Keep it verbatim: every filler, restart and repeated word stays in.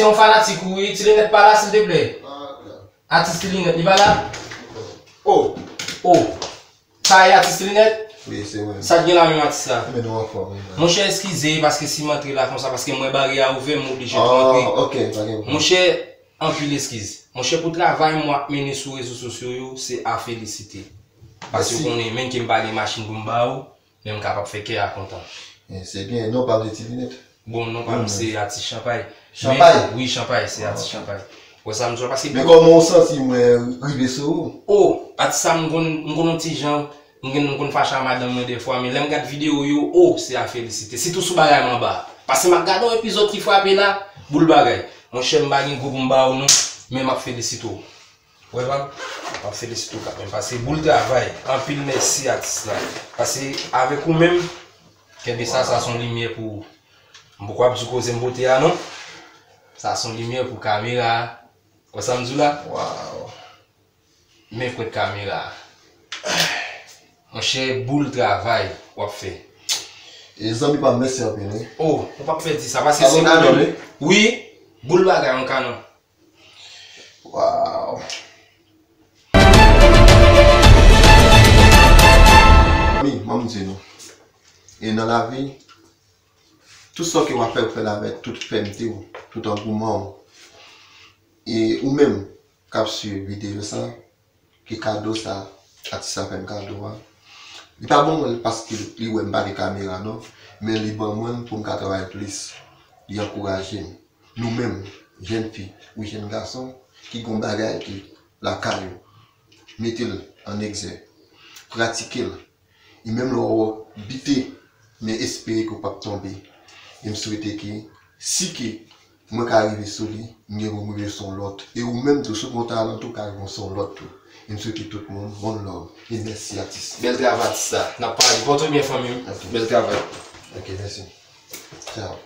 Yon fanatik ou wi, Ti Linèt pa la silteplè? Atis Ti Linèt, li pa la? Oh! Oh! Sa e atis Ti Linèt? Wi, se mwen. Sa k gen la menm atis la? Men nou anfòm wi. Monchè, eskize paske si m antre la konsa, paske m wè baryè a ouvè, m oblije tou antre. Ah, ok, pa gen pwoblèm. Monchè, anpil eskiz. Monchè, pou travay m w ap mennen sou rezo sosyo yo, se a felisite. Paske ou konnen menm ke m pa gen machin pou m ba ou, men m kapab fè kè a kontan. Eh, se byen, non pa m se Ti Linèt. Bon, non pa m se atis Chanpay. Chanpay? Wi, Chanpay, se atis Chanpay. Wè sa m di w la, paske... Men kòman w santi mwen rive sou ou? Oh, atis sa m konn, m konn yon ti jan, m konn, m konn fache a madanm mwen dèfwa, men lè m gad videyo yo, oh, se a felisite. Sitou sou bagay m anba. Paske m ap gade yon epizòd ki frape la, boul bagay. Monchè, m pa gen gwo pou m ba ou non, men m ap felisite w. Wè pa m? M ap felisite w kanmenm. Paske boul travay. Anpil mèsi atis la. Paske avèk ou menm, kenbe sa, sa se yon limyè pou ou. M poko ap di w koze m pote a non. Sa se yon limyè pou kamera a. Wè sa m di w la? Waw. Men pwent kamera a. Monchè, boul travay w ap fè. E zanmi pa m, mèsi anpil wi. Oh, ou p ap fè di sa, paske se ou menm. Wi, boul bagay yon kanon. Waw. Zanmi, ban m di nou. E nan lavi, tout sa ke w ap fè, ou fè l avèk tout fèmte w, tout angouman w. E ou menm k ap swiv videyo sa, ki kado sa, atis la fè m kado a. Li pa ban mwen l paske li wè m pa gen kamera non, men li ban mwen l pou m ka travay plis. Li ankouraje m. Nou menm, jèn fi ou jèn gason ki gon bagay ki lakay ou, mete l an egzè, pratike l. E menm lè w bite, men espere ke w p ap tonbe. E m swete ke si ke mwen ka rive sou li, m gen pou m rive sou yon lòt. E ou menm tou, si w gon talan tou, w ka rive sou yon lòt tou. E m swete tout moun one love. E mèsi atis. Bèl travay atis sa. N ap pale. Pòte w byen fanmi m. Ok. Bèl travay. Ok, mèsi. Ciao.